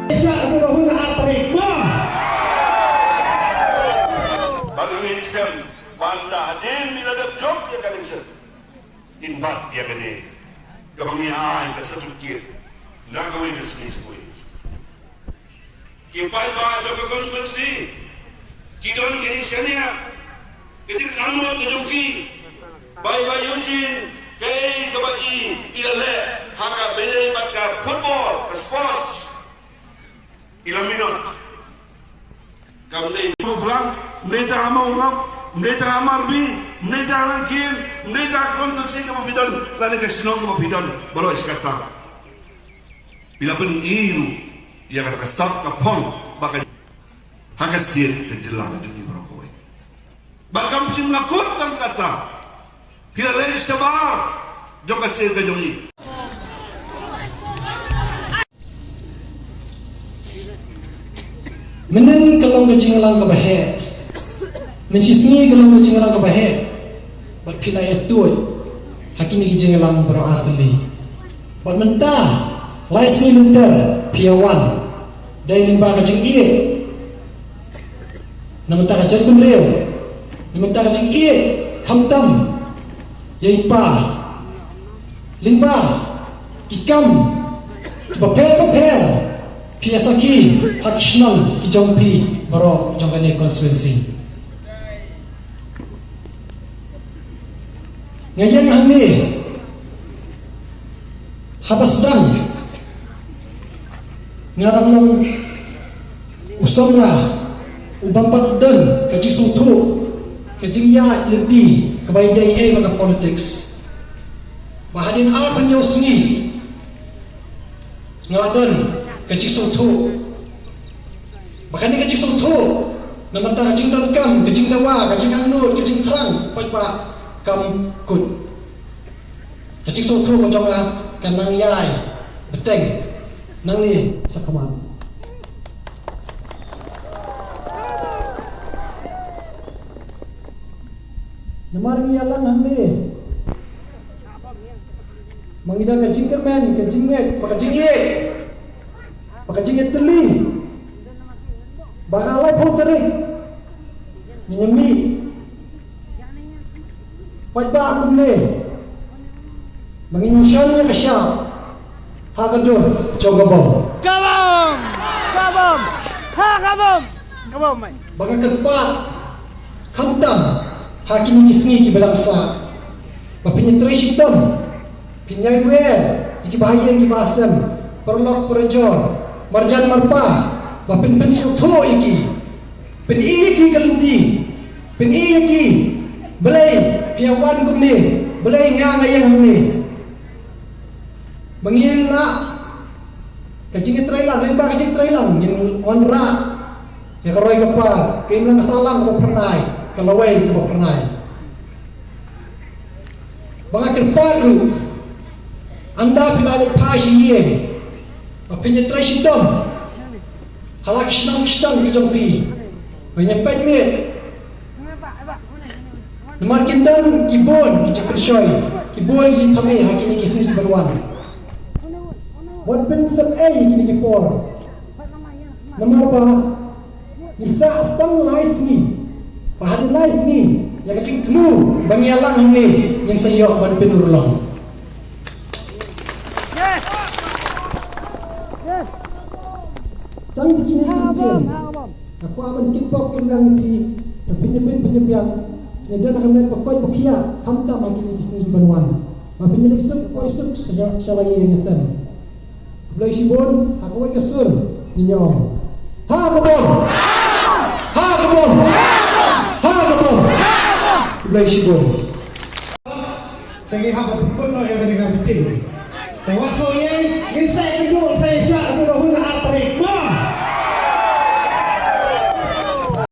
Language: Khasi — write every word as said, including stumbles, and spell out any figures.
Sha ka bun ka ar tarik ma. Bad ngin skhem ba hadien ba la dep jop ïa ka election, ngin bat ïa kane kaba ngi ai ka certificate na kawei ka sngi sha kawei. Ki paidbah jong ka constituency ki don ka jingshaniah, ka jingangnud ka jong ki ba i Bah Eugene kaei kaba i, i la leh ha ka bynta bad ka football, ka sports, i la minot. Kam dei Mawphlang, ym dei tang ha Mawngap, ym dei tang ha Marbi, ym dei tang ha Langkien, ym dei tang ha constituency kaba phi don lane ka shnong kaba phi don baroh shi katta. Phi la pyni ruh ïa kata ka sap ka phong ba ka ha ka state, ka jylla ka jong ngi baroh kawei. Ba kam shym la kut tang kata. Phi la leh shabar jong ka state ka jong ngi. Mynnin ka long ka jingïalang kaba heh. Mynshisngi ka long ka jingïalang kaba heh. Bad phi la ïathuh ha kine ki jingïalang baroh artylli. Bad mynta lai sngi mynta phi ïa wan. Dei lyngba ka jingïeit na mynta ka jaitbynriew, na mynta ka jingïeit khamtam ïa i Pa, lyngba ki kam kiba pher bapher phi ïa sakhi ha ki shnong ki jong phi baroh jong kane constituency. Nga ïeng hangne haba sdang nga dang long u samla u bym pat don ka jingsngewthuh, ka jingïaid lynti kaba ïadei ei ba ka politics. Ba hadien arphew hynñiew sngi nga la don ka jingsngewthuh. Ba kane ka jingsngewthuh na mynta ka jingdonkam, ka jingdawa, ka jingangnud, ka jingthrang paidbah kam kut. Ka jingsngewthuh ka jong nga ka nang ïai bteng nangne sha khmat. Namar ngi ïalang hangne ma ngi don ka jingkyrmen, ka jingngeit, ba ka jingngeit, ba ka jingngeit tylli ba ka laiphew tarik ngin ïa mih paidbah kumne. Ba ngin ïa shon ïa ka shap ha ka dur jong ka bom. Ka bom! Ka bom! Ha ka bom! Ka bom, mei. Ba nga kyrpad khamtam ha kine ki sngi kiba dang sah ba phin ïa trei shitom, phin ïa wer ïa kiba ha ïing kiba ha sem, paralok parajor, marjan marpa, ba phin pynsngewthuh ïa ki. Phin ïohi ïa ki ka lynti, phin ïohi ïa ki. Balei phi ïa wan kumne, balei nga nga ïeng hangne. Ba ngin lah ka jingïatreilang, lyngba ka jingïatreilang ngin wanrah ïa ka roi ka par, ka imlang ka sahlang kaba phyrnai, ka lawei kaba phyrnai. Ba nga kyrpad ruh, ynda phi la leit phai sha ïing, ba phin ïa trei shitom ha la ki shnong ki shnong ki jong phi, ba ngin ïa peit miet. Namar kin don ki bun ki jingpynshoi, ki bun ki jingthame ha kine ki sngi kiban wan. Wat pynsep ei kine ki por. Namar ba ngi sah tang lai sngi. Ba hadien lai sngi ïa ka jingthmu ba ngi ïalang hangne ngin sa ïoh ban pynurlong. Tang kine ki ktien nga kwah ban kit pok ïa phi, ba phin ïa pyn phin ïa piang. Ngi don ha ka met ba koit ba khiah khamtam ha kine ki sngi kiban wan. Ba phin ïa leit suk poi suk sha la ïing ïa sem. Khublei shibun, ha kawei ka sur ngin ïa ong, ha ka bom! Ha ka bom! Ha ka bom! Khublei shibun. Te ngi hap ban pynkut noh ïa kane ka meeting. Te wat sngew ïeng, ngin sa ïakynduh, sa ïashah, ka bun ka hun ka ar tarik. Ma!